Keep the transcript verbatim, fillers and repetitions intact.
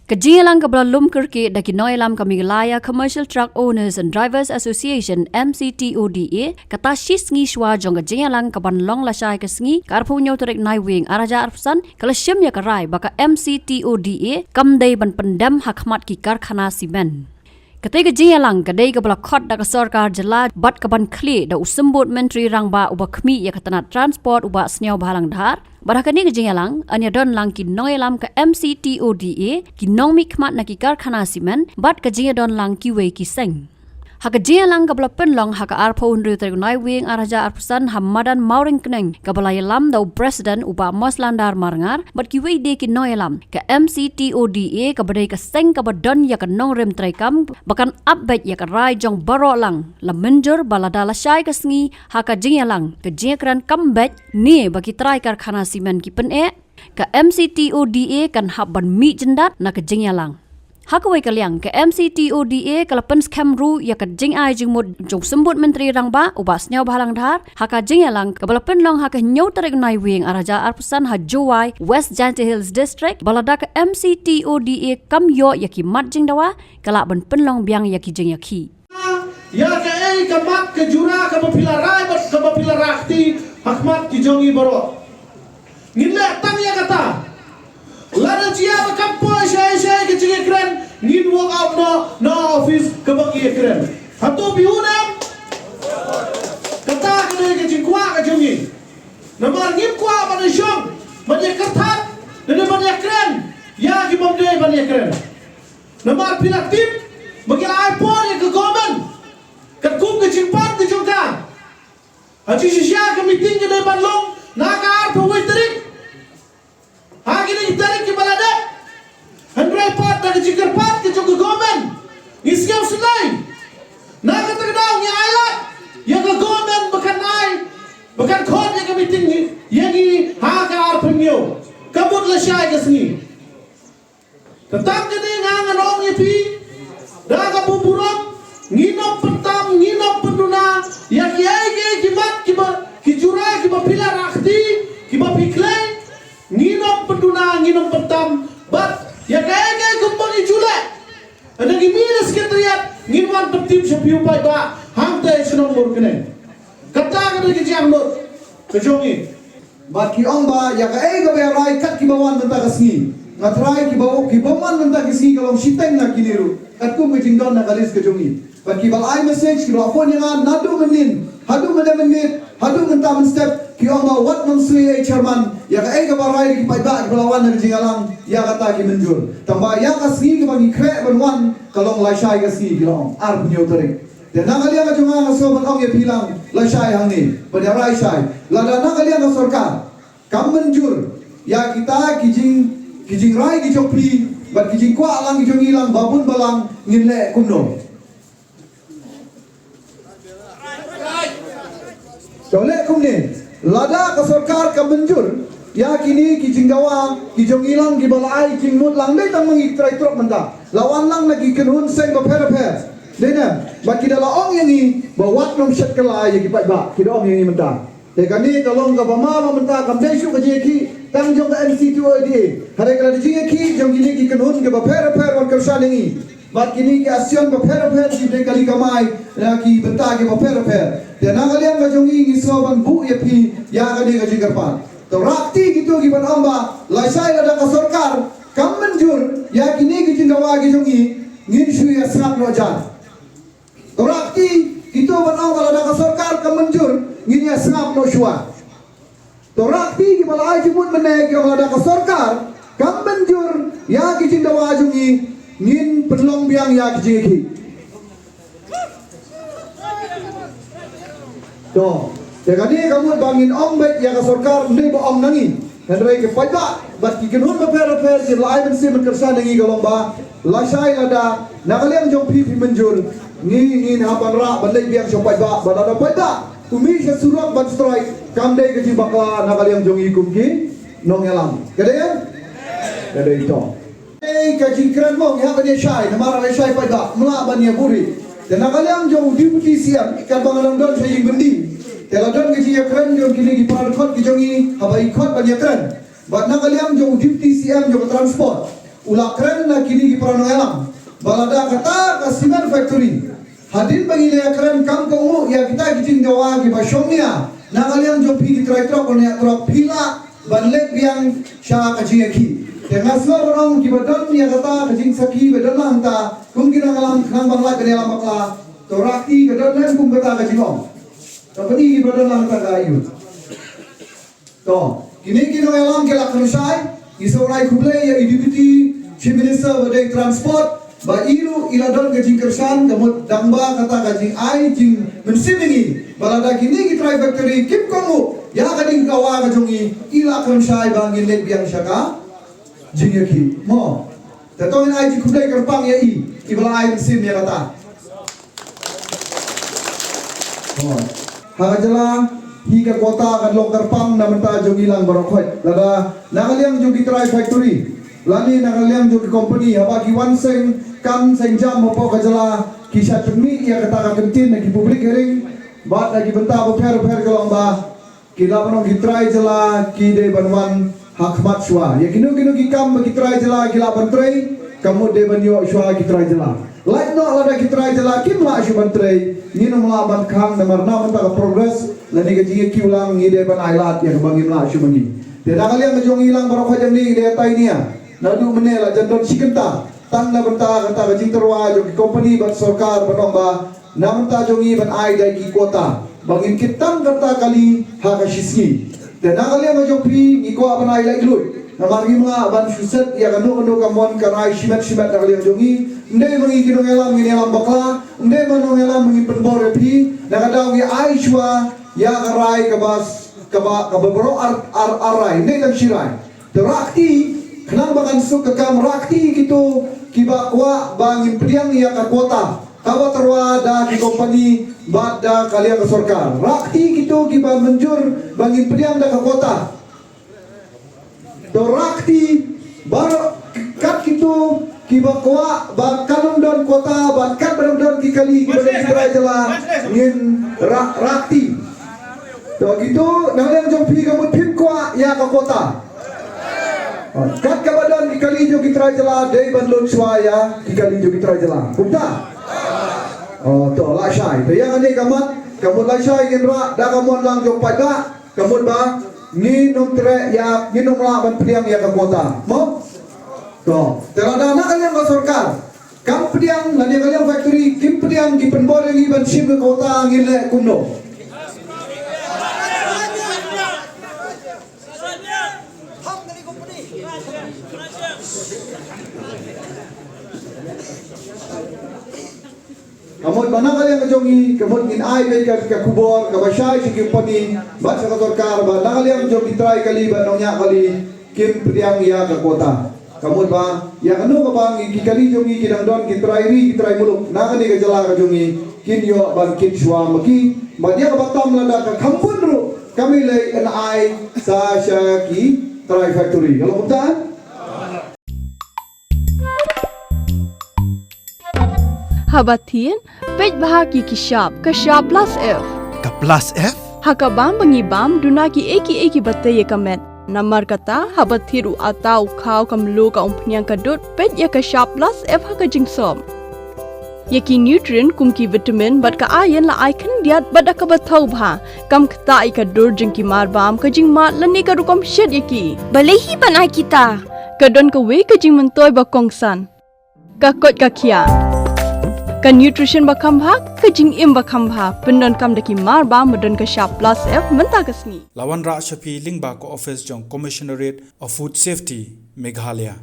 Ka jingïalang kaba la lum kyrkieh da ki nongïalam ka Meghalaya Commercial Truck Owners and Drivers Association, M C T O D A, kata shi sngi shuwa jong ka jingïalang kaban long lashai ka sngi, ka arphew hynñiew tarik Naiwieng ar hajar arphew san, ka la shim ïa ka rai ba ka M C T O D A kam dei ban pyndem ha khmat ki karkhana simen. Katei ka jingïalang ka dei kaba la khot da ka sorkar jylla bad kaban khlieh da u Symbud Myntri Rangbah uba khmih ïa ka tnat transport u Bah Sniawbhalang Dhar. Bad ha kane ka jingïalang yn ïadon lang ki nongïalam ka M C T O D A, ki nongmihkhmat na ki karkhana simen bad ka jingïadon lang kiwei ki seng. Ha ka jingïalang kaba la pynlong ha ka arphew hynriew tarik Naiwieng ar hajar arphew san ha madan Mawryngkneng, kaba la ïalam da u President u Bah Moslandar Marngar bad kiwei de ki nongïalam, ka M C T O D A kaba dei ka seng kaba don ïa ka nongrim treikam ba kan ap beit ïa ka rai jong baroh lang, la mynjur ba lada lashai ka sngi ha ka jingïalang ka jingïakren kam beit ne ba ki trai karkhana simen ki pyneh, ka M C T O D A kan hap ban mih jyndat na ka jingïalang. Ha kawei ka liang, ka M C T O D A ka la pynskhem ruh ïa ka jingai jingmut jong u Symbud Myntri Rangbah u Bah Sniawbhalang Dhar ha ka jingïalang kaba la pynlong ha ka hynñiew tarik Naiwieng ar hajar arphew san ha Jowai, West Jaintia Hills District, ba lada ka M C T O D A kam ïoh ïa ki mat jingdawa, ka lah ban pynlong biang ïa ki jingïakhih. Ïa kaei ka mat ka jura kaba phi la rai bad kaba phi la rah kti ha khmat ki jong ngi baroh? Ngin leh tang ïa kata. Lada jia ba kam poi shai shai ka jingïakren, ngin walk out noh na office kaba ngi ïakren. Hato phi un em? Kata ka dei ka jingkwah ka jong ngi. Namar ngim kwah ban ïashong, ban ïakyrthat, lane ban ïakren ïa ki bym dei ban ïakren. Namar phi la tip ba ki la ai por ïa ka government katkum ka jingpan ka jong ka. Ha jingshisha ka meeting ka dei ban long na ka arphew wei tarik. Ha kine ki tarik kiba la dep, hynrei pat da ka jingkyrpad ka jong ka government, ngi sngew sngewsih. Na kata ka daw ngi ailad ïa ka government ba kan ai, ba kan khot ïa ka meeting ïa ngi ha ka arphew hynñiew, ka mut lashai ka sngi. Tang kane nga ngan ong ïa phi da kaba burom, ngin ym pyntam, ngin ym pynduna ïa kiei kiei ki mat kiba, ki jura kiba phi la rah kti, kiba phi khlei. Ngin ym pynduna, ngin ym pyntam. Bad ïa kaei kaei kumba ngi ju leh, hynda ngi mih na Secretariat, ngin wan pyntip sha phi u paidbah hangta sha Nongmurkneng. Kata ka dei ka jingangnud ka jong ngi. Bad ki ong ba ïa kaei kaba ïa rai kat kiba wan mynta ka sngi. Nga tharai kiba, kiba wan mynta ka sngi ka long shiteng na kine ruh, katkum ka jingdon na ka list ka jong ngi. Bad kiba la ai message, kiba la phone ïa nga naduh mynnin haduh mynne mynmiet, haduh mynta mynstep, ki ong ba wat nang sui ei chairman, ïa kaei kaba rai da ki paidbah kiba la wan na ka jingïalang, ïa kata ki mynjur. Tangba ïa ka sngi kaba ngi khreh ban wan ka long lashai ka sngi, ki la ong arphew hynñiew tarik. Te na ka liang ka jong nga nga sngewbha ban ong ïa phi lang lashai hangne, ban ïa rai shai. Lada na ka liang ka sorkar kam mynjur ïa kita ki jing, ki jingrai ki jong phi bad ki jingkwah lang ki jong ngi lang ba bun balang, ngin leh kumno? To leh kumne, lada ka sorkar kam mynjur ïa kine ki jingdawa ki jong ngi lang kiba la ai jingmut lang, dei tang ma ngi ki trai trok mynta, la wan lang na ki kynhun seng bapher bapher. Dei na, bad ki da la ong ïa ngi ba wat nang shet kylla ïa ki paidbah, ki da ong ïa ngi mynta. Te kane ka long kaba ma ba mynta kam dei shuh ka jingïakhih tang jong ka M C T O D A. Hynrei ka la dei jingïakhih jong kine ki kynhun kiba pher bapher ban kyrshan ïa ngi. Bad kine ki association bapher bapher ki dei kali kamai na ki bynta kiba pher bapher. Te na ka liang ka jong ngi ngi sngewbha ban buh ïa phi ïa kane ka jingkyrpad. To rah kti kito kiban ong ba lashai lada ka sorkar kam mynjur ïa kine ki jingdawa ki jong ngi, ngin shu ïa sngap noh jan. To rah kti kito ban ong ba lada ka sorkar kam mynjur, ngin ïa sngap noh shuwa. To rah kti kiba la ai jingmut mynne ki ong lada ka sorkar kam mynjur ïa ki jingdawa jong ngi, ngin pynlong biang ïa ki jingïakhih. To, te kane ka mut ba ngin ong beit ïa ka sorkar, ym dei ba ong na ngi. Hynrei ki paidbah bad ki kynhun bapher bapher ki la ai mynsiem ban kyrshan ïa ngi ka long ba lashai lada na ka liang jong phi phi mynjur, ngi ngin hap ban rah ban leit biang sha paidbah, ba lada paidbah u mih sha surok ban strike, kam dei ka jingbakla na ka liang jong ngi kum ki nongïalam. Ka dei em? Ka dei to. Ei, ka jingkren mo ngi hap ban ïa shai, namar hap ïa shai paidbah, ym lah ban ïa buhrieh. Te na ka liang jong u Deputy C M, katba nga dang don sha ïing byndi, te la don ka jingïakren jong kine ki para dkhot ki jong ngi, haba i khot ban ïakren. Bad na ka liang jong u Deputy C M jong ka transport, U la kren na kine ki para nongïalam ba lada kata ka cement factory, hadien ba ngi la kren kam kohnguh ïa kita ki jingdawa kiba shong nia na ka liang jong phi ki trai trok, ki nongïalam trok, phi lah ban leit biang sha ka jingïakhih. Te nga sngew ba ong kiba don ïa kata ka jingsakhi ba don lang ta, kum ki nongïalam khnang ban lait ban ïalam bakla. To rakti ka don lem kum kata ka jingong. Ka bani kiba don lang ta ka ayu. To, kine ki nongïalam ki la kren shai, ngi sngewbha ai khublei ïa i Deputy Chief Minister ba dei Transport, ba i ruh i la don ka jingkyrshan, ka mut dang ba kata ka jingai jingmynsiem ïa ngi ba lada kine ki trai factory kim kohnguh ïa ka ding ka dawa ka jong ngi, i la kren shai ba ngin leit biang sha ka jingïakhih. Mo. Te to ngin ai jingkhublei kyrpang ïa i, i ba la ai mynsiem ïa kata. Oh. Ha ka jylla hi ka quota ka long kyrpang na bynta jong ngi lang baroh khoit. Lada na ka liang jong ki trai factory, lane na ka liang jong ki company, haba ki wan seng kam seng jam hapoh ka jylla, ki shait pynmih ïa kata ka kyntien na ki public hearing bad na ki bynta bapher bapher, ka long ba ki lah ban ong ki trai jylla ki dei ban wan ha khmat shuwa. Ïa kino kino ki kam ba ki trai jylla ki lah ban trei, ka mut dei ban ïoh shuwa ki trai jylla. Lait noh lada ki trai jylla kim lah shuh ban trei, ngin ym lah ban khang namar na bynta ka progress lane ka jingïakhih lang ngi dei ban ai lad ïa kaba ngim lah shuh ban ngi. Te na ka liang ka jong ngi lang baroh ka jong ngi dei tai nia. Naduh mynne la jan don shi kynta tang na bynta kata ka jingtyrwa jong ki company bad sorkar ban ong ba na bynta jong ngi ban ai da ki quota ba ngin kit tang kata kali ha ka shisngi. Te na ka liang ka jong phi ngi kwah ban ai laitluid namar ngim lah ban shu set ïa kano kano ka mon ka rai shimet shimet na ka liang jong ngi. Ym dei ma ngi ki nongïalam ngin ïalam bakla, ym dei ma nongïalam ngin pynbor ïa phi. Na ka daw ngi ai shuwa ïa ka rai kaba, kaba, kaba baroh ar, ar, ar rai, ym dei tang shi rai. Te rakti, khnang ba kan suk ka kam, rakti kito kiba kwah ba ngin pdiang ïa ka quota kaba tyrwa da ki company bad da ka liang ka sorkar. Rakti kito kiba mynjur ba ngin pdiang da ka quota. To rakti baroh kat kito kiba kwah ba kan ym don quota bad kat ba ym don ki kali kiba don ki trai jylla ngin ra-, rakti. To kito na liang jong phi ka mut phim kwah ïa ka quota. Oh, kat kaba don ki kali jong ki trai jylla dei ban lut shuwa ïa ki kali jong ki trai jylla. Kumta. Oh, to lashai. To ïa kane ka mat, ka mut lashai ngin rah da ka mon lang jong paidbah, ka mut ba ngin ym treh ïa, ngin ym lah ban pdiang ïa ka quota. Mo? To, te lada na ka liang ka sorkar kam pdiang, lane ka liang factory kim pdiang, ki pynbor ïa ngi ban shim ka quota, ngin leh kumno? Ka mut ba na ka liang ka jong ngi, ka mut ngin ai beit ka, ka khubor kaba shai sha ki company bad sha ka sorkar ba na ka liang jong ki trai kali bad nongñiah kali kim pdiang ïa ka quota. Ka mut ba ïa kano kaba ngi, ki kali jong ngi ki dang don ki trai ri, ki trai muluk na kane ka jylla ka jong ngi, kin ïoh ban kit shuwa ma ki. Bad ïa kaba tam lada ka kham bun ruh, kam lei lei yn ai sa sha ki trai factory. Ka long kumta? Haba thied, peit bha ki ki shap, ka shap plus F. Ka plus F? Ha ka bam ba ngi bam, duna ki ei ki ei kiba tei ïa ka met. Namar kata, haba thied u atta, u khaw, ka mluh, ka umphniang, ka dud, peit ïa ka shap plus F ha ka jingsop. Ïa ki nutrient kum ki vitamin bad ka iron la ai khyndiat bad da kaba thaw bha. Kam ktah ïa ka dur jong ki mar bam, ka jingmad lane ka rukom shet ïa ki. Balei hi ban ai kita? Ka don kawei ka jingmyntoi ba kongsan. Ka koit ka khiah. Ka nutrition ba kham bha, ka jingim ba kham bha. Pyndonkam da ki mar bam ba don ka shap plus F mynta ka sngi. La wanrah sha phi lyngba ka office jong Commissionerate of Food Safety, Meghalaya.